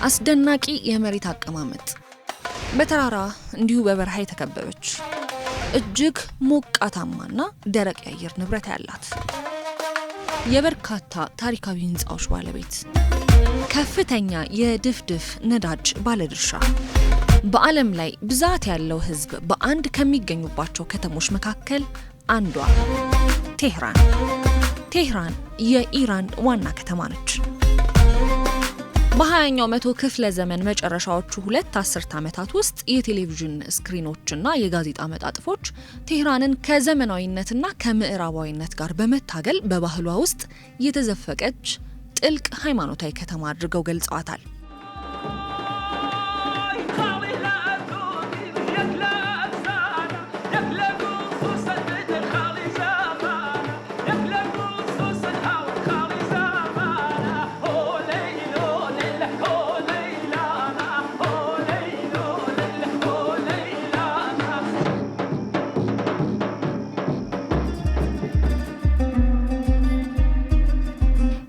አስደናቂ የመሬት አቀማመጥ፣ በተራራ እንዲሁ በበረሃ የተከበበች፣ እጅግ ሞቃታማና ደረቅ የአየር ንብረት ያላት፣ የበርካታ ታሪካዊ ህንፃዎች ባለቤት፣ ከፍተኛ የድፍድፍ ነዳጅ ባለድርሻ፣ በዓለም ላይ ብዛት ያለው ህዝብ በአንድ ከሚገኙባቸው ከተሞች መካከል አንዷ ቴህራን። ቴህራን የኢራን ዋና ከተማ ነች። በ20ኛው መቶ ክፍለ ዘመን መጨረሻዎቹ 2 አስርት ዓመታት ውስጥ የቴሌቪዥን ስክሪኖችና የጋዜጣ መጣጥፎች ቴህራንን ከዘመናዊነትና ከምዕራባዊነት ጋር በመታገል በባህሏ ውስጥ የተዘፈቀች ጥልቅ ሃይማኖታዊ ከተማ አድርገው ገልጸዋታል። خالي لا يا لا يا خصوصا خالي زمان يا خصوصا خالي زمان او ليل او ليل او ليلانا او ليل او ليل او ليلانا.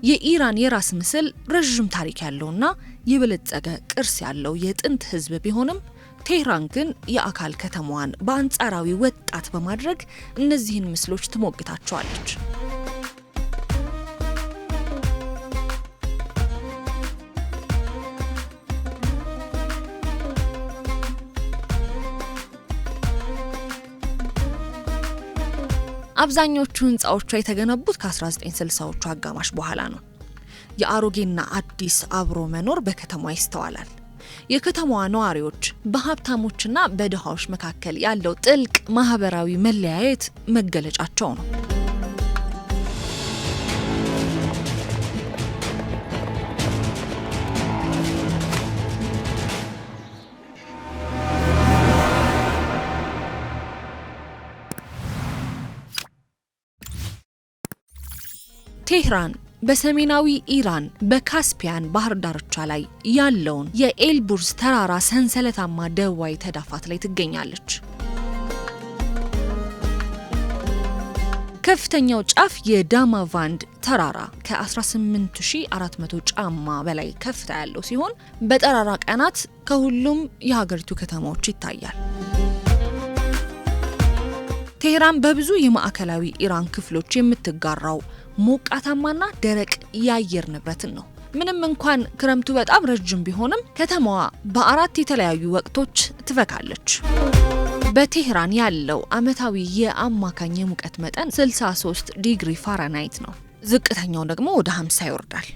የኢራን የራስ ምስል ረዥም ታሪክ ያለውና የበለጸገ ቅርስ ያለው የጥንት ሕዝብ ቢሆንም ቴህራን ግን የአካል ከተማዋን በአንጻራዊ ወጣት በማድረግ እነዚህን ምስሎች ትሞግታቸዋለች። አብዛኞቹ ህንፃዎቿ የተገነቡት ከ1960ዎቹ አጋማሽ በኋላ ነው። የአሮጌና አዲስ አብሮ መኖር በከተማዋ ይስተዋላል። የከተማዋ ነዋሪዎች በሀብታሞችና በድሃዎች መካከል ያለው ጥልቅ ማህበራዊ መለያየት መገለጫቸው ነው። ቴህራን በሰሜናዊ ኢራን በካስፒያን ባህር ዳርቻ ላይ ያለውን የኤልቡርዝ ተራራ ሰንሰለታማ ደቡባዊ ተዳፋት ላይ ትገኛለች። ከፍተኛው ጫፍ የዳማቫንድ ተራራ ከ18,400 ጫማ በላይ ከፍታ ያለው ሲሆን በጠራራ ቀናት ከሁሉም የሀገሪቱ ከተማዎች ይታያል። ቴህራን በብዙ የማዕከላዊ ኢራን ክፍሎች የምትጋራው ሞቃታማና ደረቅ የአየር ንብረትን ነው። ምንም እንኳን ክረምቱ በጣም ረጅም ቢሆንም ከተማዋ በአራት የተለያዩ ወቅቶች ትፈካለች። በቴህራን ያለው ዓመታዊ የአማካኝ የሙቀት መጠን 63 ዲግሪ ፋራናይት ነው። ዝቅተኛው ደግሞ ወደ 50 ይወርዳል።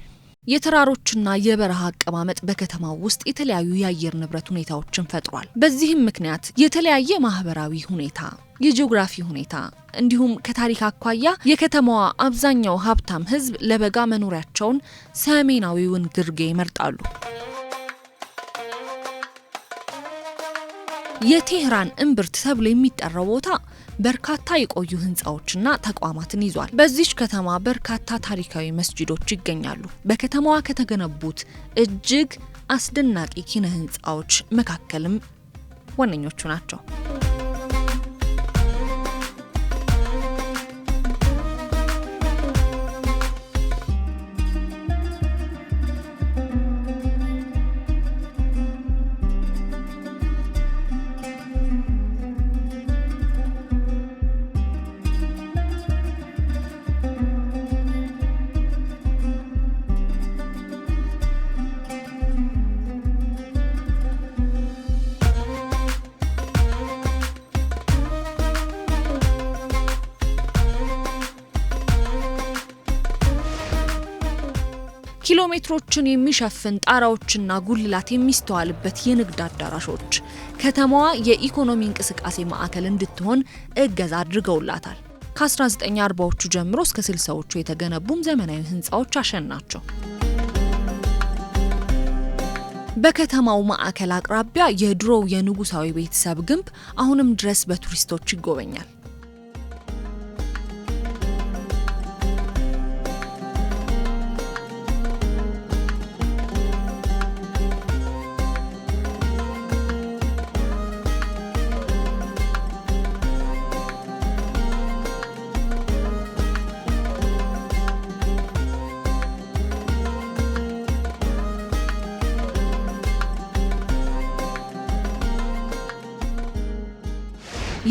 የተራሮችና የበረሃ አቀማመጥ በከተማው ውስጥ የተለያዩ የአየር ንብረት ሁኔታዎችን ፈጥሯል። በዚህም ምክንያት የተለያየ ማህበራዊ ሁኔታ፣ የጂኦግራፊ ሁኔታ እንዲሁም ከታሪክ አኳያ የከተማዋ አብዛኛው ሀብታም ሕዝብ ለበጋ መኖሪያቸውን ሰሜናዊውን ግርጌ ይመርጣሉ። የቴህራን እምብርት ተብሎ የሚጠራው ቦታ በርካታ የቆዩ ህንፃዎችና ተቋማትን ይዟል። በዚች ከተማ በርካታ ታሪካዊ መስጂዶች ይገኛሉ። በከተማዋ ከተገነቡት እጅግ አስደናቂ ኪነ ህንፃዎች መካከልም ዋነኞቹ ናቸው። ኪሎ ሜትሮችን የሚሸፍን ጣራዎችና ጉልላት የሚስተዋልበት የንግድ አዳራሾች ከተማዋ የኢኮኖሚ እንቅስቃሴ ማዕከል እንድትሆን እገዛ አድርገውላታል። ከ1940ዎቹ ጀምሮ እስከ 60ዎቹ የተገነቡም ዘመናዊ ህንፃዎች አሸን ናቸው። በከተማው ማዕከል አቅራቢያ የድሮው የንጉሳዊ ቤተሰብ ግንብ አሁንም ድረስ በቱሪስቶች ይጎበኛል።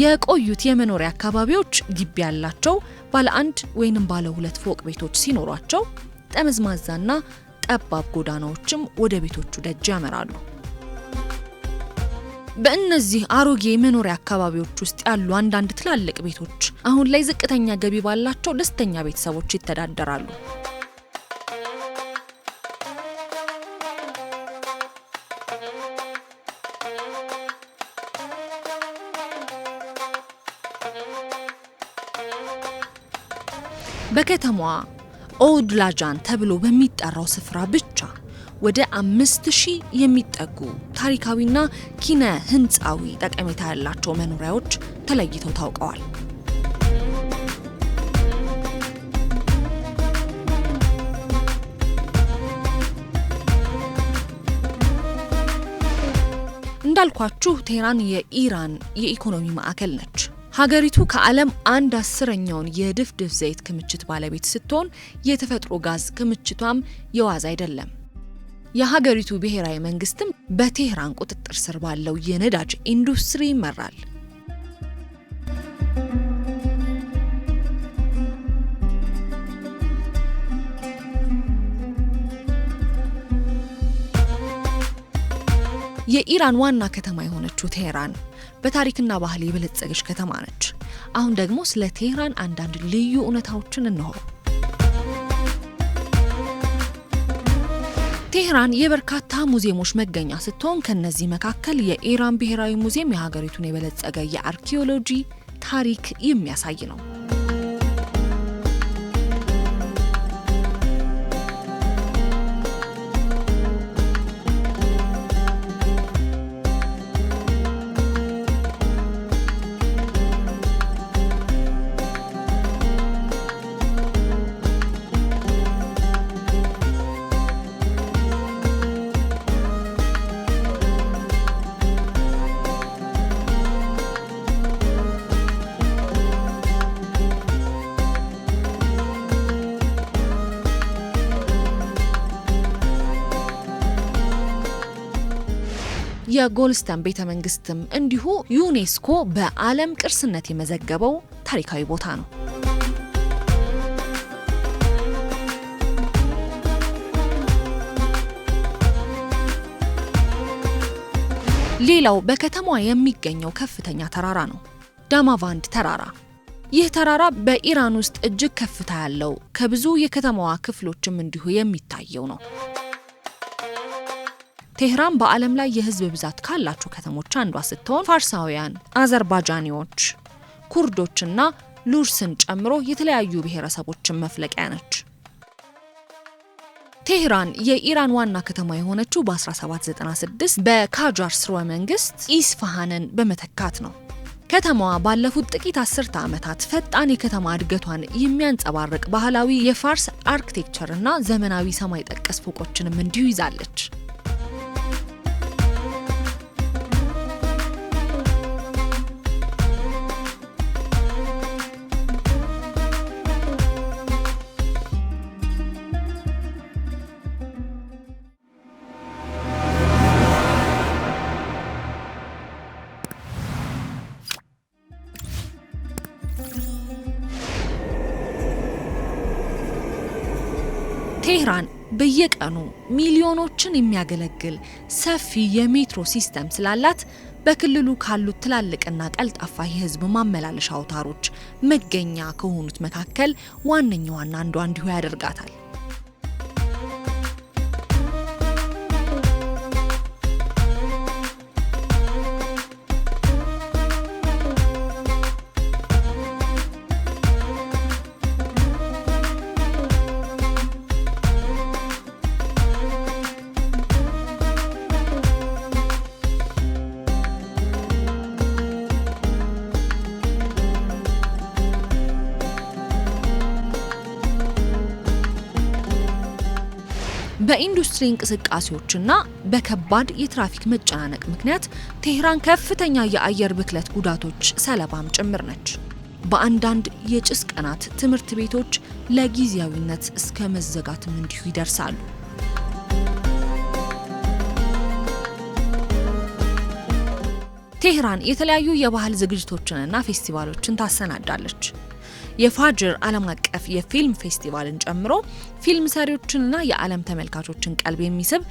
የቆዩት የመኖሪያ አካባቢዎች ግቢ ያላቸው ባለ አንድ ወይንም ባለ ሁለት ፎቅ ቤቶች ሲኖሯቸው፣ ጠመዝማዛና ጠባብ ጎዳናዎችም ወደ ቤቶቹ ደጅ ያመራሉ። በእነዚህ አሮጌ የመኖሪያ አካባቢዎች ውስጥ ያሉ አንዳንድ ትላልቅ ቤቶች አሁን ላይ ዝቅተኛ ገቢ ባላቸው ደስተኛ ቤተሰቦች ይተዳደራሉ። በከተማዋ ኦድላጃን ተብሎ በሚጠራው ስፍራ ብቻ ወደ 5000 የሚጠጉ ታሪካዊና ኪነ ህንፃዊ ጠቀሜታ ያላቸው መኖሪያዎች ተለይተው ታውቀዋል። እንዳልኳችሁ ቴህራን የኢራን የኢኮኖሚ ማዕከል ነች። ሀገሪቱ ከዓለም አንድ አስረኛውን የድፍድፍ ዘይት ክምችት ባለቤት ስትሆን፣ የተፈጥሮ ጋዝ ክምችቷም የዋዛ አይደለም። የሀገሪቱ ብሔራዊ መንግስትም በቴህራን ቁጥጥር ስር ባለው የነዳጅ ኢንዱስትሪ ይመራል። የኢራን ዋና ከተማ የሆነችው ቴህራን በታሪክና ባህል የበለጸገች ከተማ ነች። አሁን ደግሞ ስለ ቴህራን አንዳንድ ልዩ እውነታዎችን እንሆ። ቴህራን የበርካታ ሙዚየሞች መገኛ ስትሆን፣ ከነዚህ መካከል የኢራን ብሔራዊ ሙዚየም የሀገሪቱን የበለጸገ የአርኪኦሎጂ ታሪክ የሚያሳይ ነው። የጎልስተን ቤተ መንግስትም እንዲሁ ዩኔስኮ በዓለም ቅርስነት የመዘገበው ታሪካዊ ቦታ ነው። ሌላው በከተማዋ የሚገኘው ከፍተኛ ተራራ ነው፣ ዳማቫንድ ተራራ። ይህ ተራራ በኢራን ውስጥ እጅግ ከፍታ ያለው፣ ከብዙ የከተማዋ ክፍሎችም እንዲሁ የሚታየው ነው። ቴህራን በዓለም ላይ የህዝብ ብዛት ካላቸው ከተሞች አንዷ ስትሆን፣ ፋርሳውያን፣ አዘርባጃኒዎች፣ ኩርዶችና ሉርስን ጨምሮ የተለያዩ ብሔረሰቦችን መፍለቂያ ነች። ቴህራን የኢራን ዋና ከተማ የሆነችው በ1796 በካጃር ስርወ መንግስት ኢስፋሃንን በመተካት ነው። ከተማዋ ባለፉት ጥቂት አስርተ ዓመታት ፈጣን የከተማ እድገቷን የሚያንጸባርቅ ባህላዊ የፋርስ architecture ና ዘመናዊ ሰማይ ጠቀስ ፎቆችንም እንዲሁ ይዛለች። ቴህራን በየቀኑ ሚሊዮኖችን የሚያገለግል ሰፊ የሜትሮ system ስላላት፣ በክልሉ ካሉት ትላልቅና ቀልጣፋ የህዝብ ማመላለሻ አውታሮች መገኛ ከሆኑት መካከል ዋነኛዋና አንዷ እንዲሁ ያደርጋታል። በኢንዱስትሪ እንቅስቃሴዎችና በከባድ የትራፊክ መጨናነቅ ምክንያት ቴህራን ከፍተኛ የአየር ብክለት ጉዳቶች ሰለባም ጭምር ነች። በአንዳንድ የጭስ ቀናት ትምህርት ቤቶች ለጊዜያዊነት እስከ መዘጋትም እንዲሁ ይደርሳሉ። ቴህራን የተለያዩ የባህል ዝግጅቶችንና ፌስቲቫሎችን ታሰናዳለች። የፋጅር ዓለም አቀፍ የፊልም ፌስቲቫልን ጨምሮ ፊልም ሰሪዎችንና የዓለም ተመልካቾችን ቀልብ የሚስብ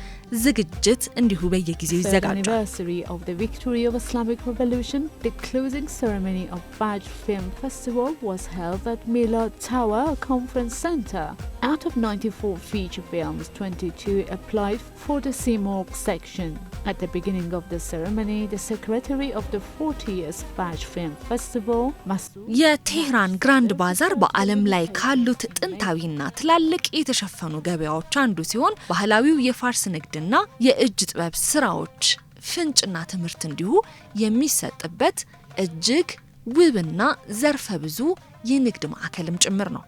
ዝግጅት እንዲሁ በየጊዜው Third ይዘጋጃል። anniversary of the victory of Islamic Revolution, the closing ceremony of Fajr Film Festival was held at Milad Tower Conference Center. Out of 94 feature films, 22 applied for the Simorgh section. At the beginning of the ceremony, the secretary of the 40th Fajr Film Festival, Masoud የቴህራን ግራንድ ባዛር በዓለም ላይ ካሉት ጥንታዊና ትላልቅ የተሸፈኑ ገበያዎች አንዱ ሲሆን፣ ባህላዊው የፋርስ ንግድና የእጅ ጥበብ ስራዎች ፍንጭና ትምህርት እንዲሁ የሚሰጥበት እጅግ ውብና ዘርፈ ብዙ የንግድ ማዕከልም ጭምር ነው።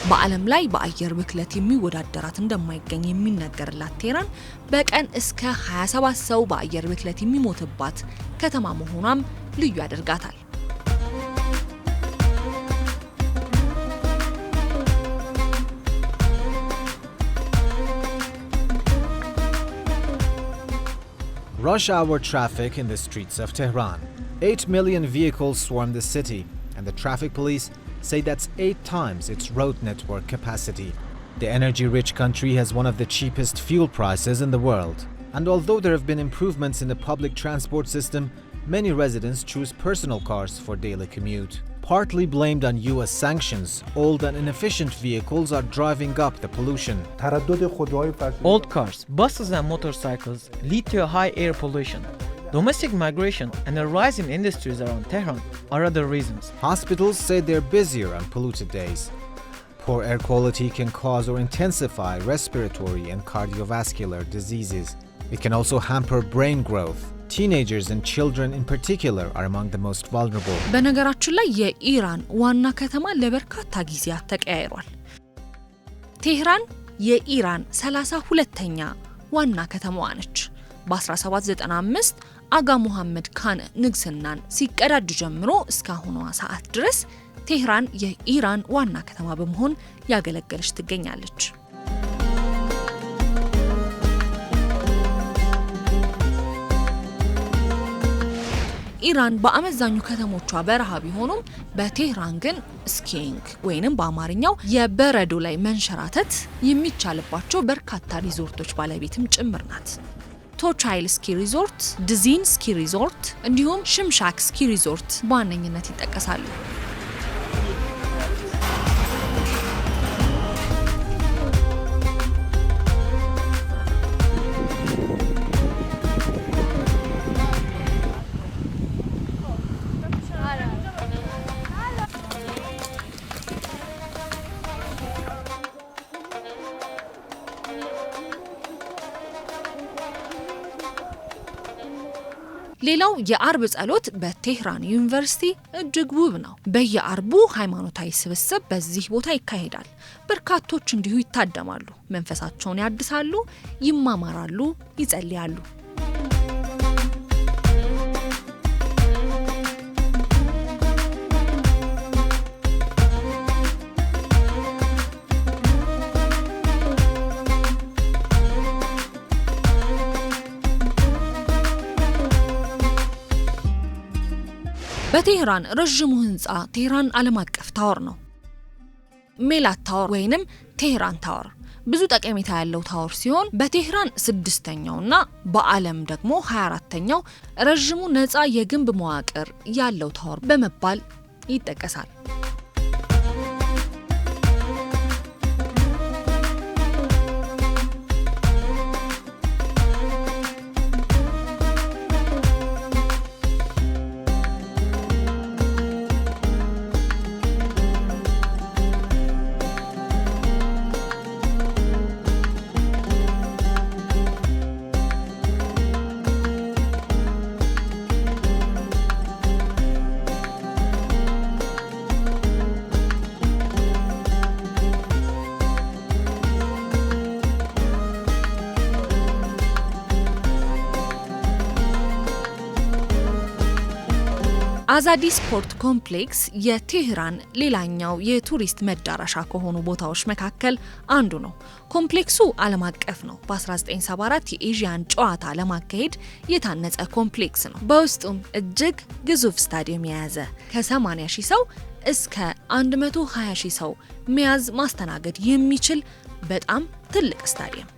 በዓለም ላይ በአየር ብክለት የሚወዳደራት እንደማይገኝ የሚነገርላት ቴህራን በቀን እስከ 27 ሰው በአየር ብክለት የሚሞትባት ከተማ መሆኗም ልዩ ያደርጋታል። Rush hour traffic in the streets of Tehran. 8 million vehicles swarm the city, and the traffic police say that's 8 times its road network capacity. The energy rich country has one of the cheapest fuel prices in the world. And although there have been improvements in the public transport system, many residents choose personal cars for daily commute. Partly blamed on US sanctions, old and inefficient vehicles are driving up the pollution. تردد خودروهای فرسوده Old cars, buses, and motorcycles lead to a high air pollution. Domestic migration and a rise in industries around Tehran are other reasons. Hospitals say they're busier on polluted days. Poor air quality can cause or intensify respiratory and cardiovascular diseases. It can also hamper brain growth. Teenagers and children in particular are among the most vulnerable. በነገራችን ላይ የኢራን ዋና ከተማ ለበርካታ ጊዜያት ተቀያይሯል። ቴህራን የኢራን 32ኛ ዋና ከተማዋ ነች። በ1795 አጋ ሙሐመድ ካን ንግስናን ሲቀዳጅ ጀምሮ እስካሁኗ ሰዓት ድረስ ቴህራን የኢራን ዋና ከተማ በመሆን ያገለገለች ትገኛለች። ኢራን በአመዛኙ ከተሞቿ በረሃ ቢሆኑም በቴህራን ግን skiing ወይንም በአማርኛው የበረዶ ላይ መንሸራተት የሚቻልባቸው በርካታ ሪዞርቶች ባለቤትም ጭምር ናት። ቶቻይል ski resort፣ ድዚን ski resort እንዲሁም ሽምሻክ ski resort በዋነኝነት ይጠቀሳሉ። ሌላው የአርብ ጸሎት በቴህራን ዩኒቨርሲቲ እጅግ ውብ ነው። በየአርቡ ሃይማኖታዊ ስብስብ በዚህ ቦታ ይካሄዳል። በርካቶች እንዲሁ ይታደማሉ፣ መንፈሳቸውን ያድሳሉ፣ ይማማራሉ፣ ይጸልያሉ። በቴህራን ረዥሙ ህንፃ ቴህራን ዓለም አቀፍ tower ነው። ሜላት tower ወይንም ቴህራን tower ብዙ ጠቀሜታ ያለው tower ሲሆን፣ በቴህራን ስድስተኛውና በዓለም ደግሞ 24ተኛው ረዥሙ ነፃ የግንብ መዋቅር ያለው tower በመባል ይጠቀሳል። አዛዲ ስፖርት ኮምፕሌክስ የቴህራን ሌላኛው የቱሪስት መዳረሻ ከሆኑ ቦታዎች መካከል አንዱ ነው። ኮምፕሌክሱ ዓለም አቀፍ ነው። በ1974 የኤዥያን ጨዋታ ለማካሄድ የታነጸ ኮምፕሌክስ ነው። በውስጡም እጅግ ግዙፍ ስታዲየም የያዘ፣ ከ80 ሺህ ሰው እስከ 120 ሺህ ሰው መያዝ ማስተናገድ የሚችል በጣም ትልቅ ስታዲየም።